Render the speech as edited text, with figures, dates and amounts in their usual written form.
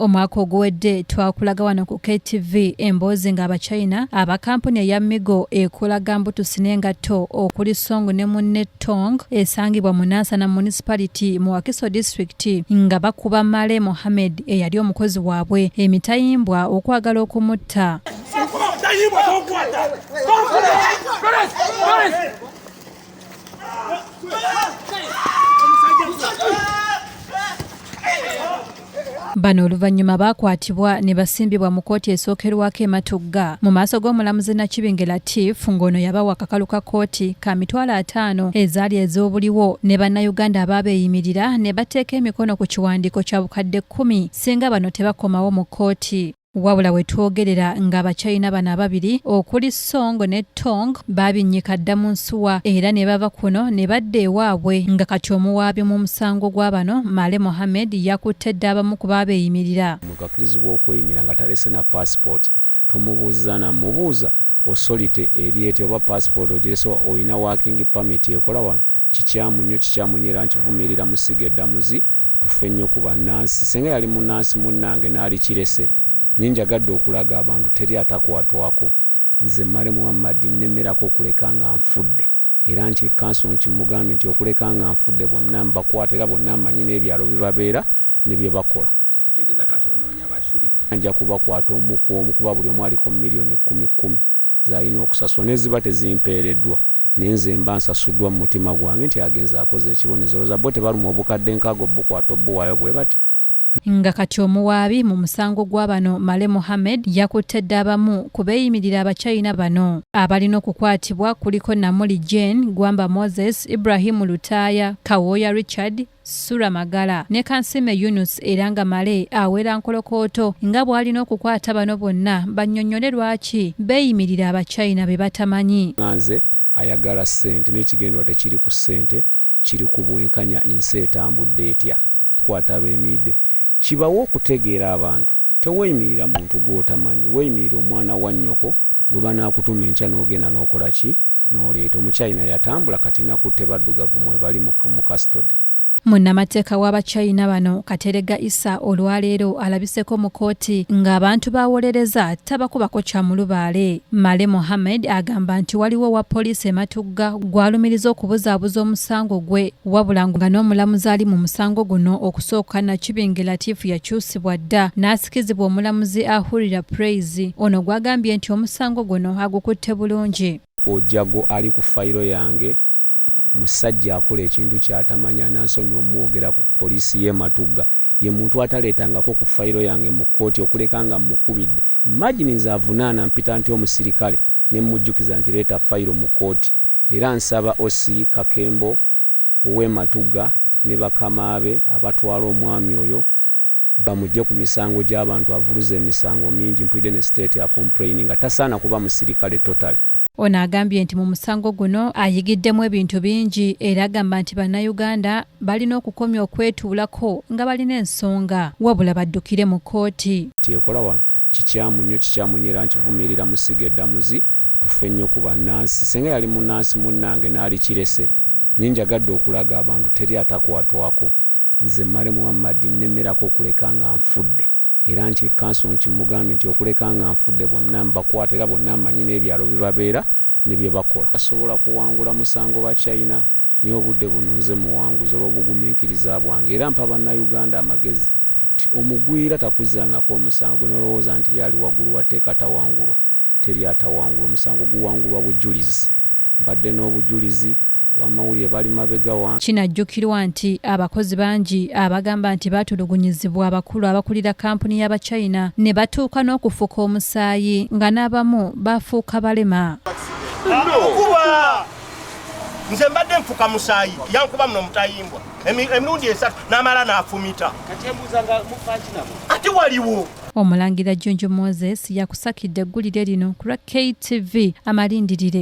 Omwaka oguwedde twakulaga wano ku KTV emboozi ng'Abachina aba kampuni eya Migo ekola gambutusi n'engatto okuli Song ne munne Tong esangibwa mu Nansana Municipality mu Wakiso District nga bakuba Male Mohammed eyali omukozi waabwe emitayimbwa okwagala okumutta. Bano oluvannyuma baakwatibwa ne basimbibwa mu kkooti esookerwako e Matugga mu maaso g'omulamuzi Nakibinge Latif ng'ono yabawa akakalu ka kkooti ka 500,000 ezaali ez'obuliwo ne Bannayuganda abaabeeyimirira ne bateeka emikono ku kiwandiiko kya 10,000 singa bano tebakomawo mu kkooti. Wabula we twogerera ng'Abachina bano ababiri okuli Song ne Tong baabinnyika dda mu nsuwa era ne bava kuno ne badda ewaabwe nga kati omuwaabi mu musango gwa bano Male Mohammed yakutte dda abamu ku baabeeyimirira. Omuntu akkirizibwa okweyimira nga talese na paasipooti tomubuuziza na mubuuza osolite eri etya oba paasipooti ogirese wa olina working permit ekola wano kikyamu nnyo kikyamu nnyo era nkivumirira mu ssiga eddamuzi tufe nnyo ku bannansi senga yali munnansi munnange naalikirese naye njagadde okulaga abantu teri atakwatwako nze Male Muhammad nnemerako okuleka nga nfudde era nki kanso nkimugambye nti okuleka nga nfudde bonna mbakwata era bonna mmanyi n'ebyalo bye babeera ne bye bakola. Nja kubakwata omu ku omu kuba buli omu aliko miliyoni kkumi kkumi z'alina okusasula ne ziba tezimpeereddwa naye nze mba nsasuddwa mu mutima gwange nti agenze akoze ekibonerezo olowooza bo tebalumwa obukadde nkaaga obukwata obuwaayo bwe batyo? Nga kati omuwaabi mu musango gwa bano Male Mohammed yakutte dda abamu ku beeyimirira Abachina bano. Abalina okukwatibwa kuliko Namuli Jane, Gwamba Moses, Ibrahim Lutaaya, Kawooya Richard, Sura Magala ne Kansiime Yunus era nga Male awera nkolokooto nga bw'alina okukwata bano bonna bannyonnyole lwaki beeyimirira Abachina be batamanyi. Nga nze ayagala ssente naye ekigendererwa tekiri ku ssente kiri ku bwenkanya ensi etambudde etya? Kwata abeeyimiridde kibawe okutegeera abantu teweeyimirira muntu gw'otamanyi weeyimirira omwana wa nnyoko gwe banaakutuma enkya n'ogenda n'okola ki? N'oleeta. Omuchina yatambula kati nakutte baddugavu mwebali mu custody. Munnamateeka w'Abachina bano Kateregga Issa olwaleero alabiseko mu kkooti ng'abantu b'awolereza tabakubako kya mulubaale. Male Mohammed agamba nti waliwo owa poliisi e Matugga gw'alumiriza okubuzaabuza omusango gwe wabula nga n'omulamuzi ali mu musango guno okusooka Nakibinge Latif yakyusibwa dda n'asikizibwa omulamuzi Ahurira Praise ono gw'agambye nti omusango guno agukutte bulungi. Ojago ali ku fayiro yange musajja akola ekintu ky'atamanya anansonyiwa omwogerako ku poliisi y'e Matugga ye muntu ataleetangako ku fayiro yange mu kkooti okuleka nga mmukubidde. Imagine nze avunaana mpita ntya omusirikale ne mmujjukiza nti leeta fayiro mu kkooti era nsaba OC Kakembo ow'e Matugga ne bakamaabe abatwala omwami oyo bamugye ku misango gy'abantu avuluze emisango mingi mpulidde ne state acomplaininga tasaana kuba musirikale totally. Ono agambye nti mu musango guno ayigiddemu ebintu bingi era agamba nti Bannayuganda balina okukomya okwetuulako nga balina ensonga wabula baddukire mu kkooti. Ekola wano kikyamu nnyo kikyamu nnyo era nkivumirira mu ssiga eddamuzi tufe nnyo ku bannansi senga yali munnansi munnange naalikirese naye njagadde okulaga abantu teri atakwatwako nze Male Muhammad nnemerako okuleka nga nfudde era nki kanso nkimugambye nti okuleka nga nfudde bonna mbakwata era bonna mmanyi n'ebyalo bye babeera ne bye bakola. Tasobola kuwangula musango Bachina naye obudde buno nze muwanguzi olw'obugumiikiriza bwange era mpa Bannayuganda amagezi nti omugwira takuzzangako omusango gwe n'olowooza nti ye ali waggulu wa tteeka tawangulwa. Teri atawangulwa, omusango guwangulwa bujulizi. Mbadde n'obujulizi, abamawulire bali mabega wange. Kinajjukirwa nti abakozi bangi abagamba nti baatulugunyizibwa abakulu abakulira kkampuni y'Abachina ne batuuka n'okufuka omusaayi nga n'abamu baafuuka balema. Nkuba! Nze mbadde nfuka musaayi, yankuba muno omutayimbwa emirundi esatu n'amala n'afumita. Ate waliwo. Omulangira Jjunju Moses yakusakidde eggulire lino ku lwa KTV amalindirire.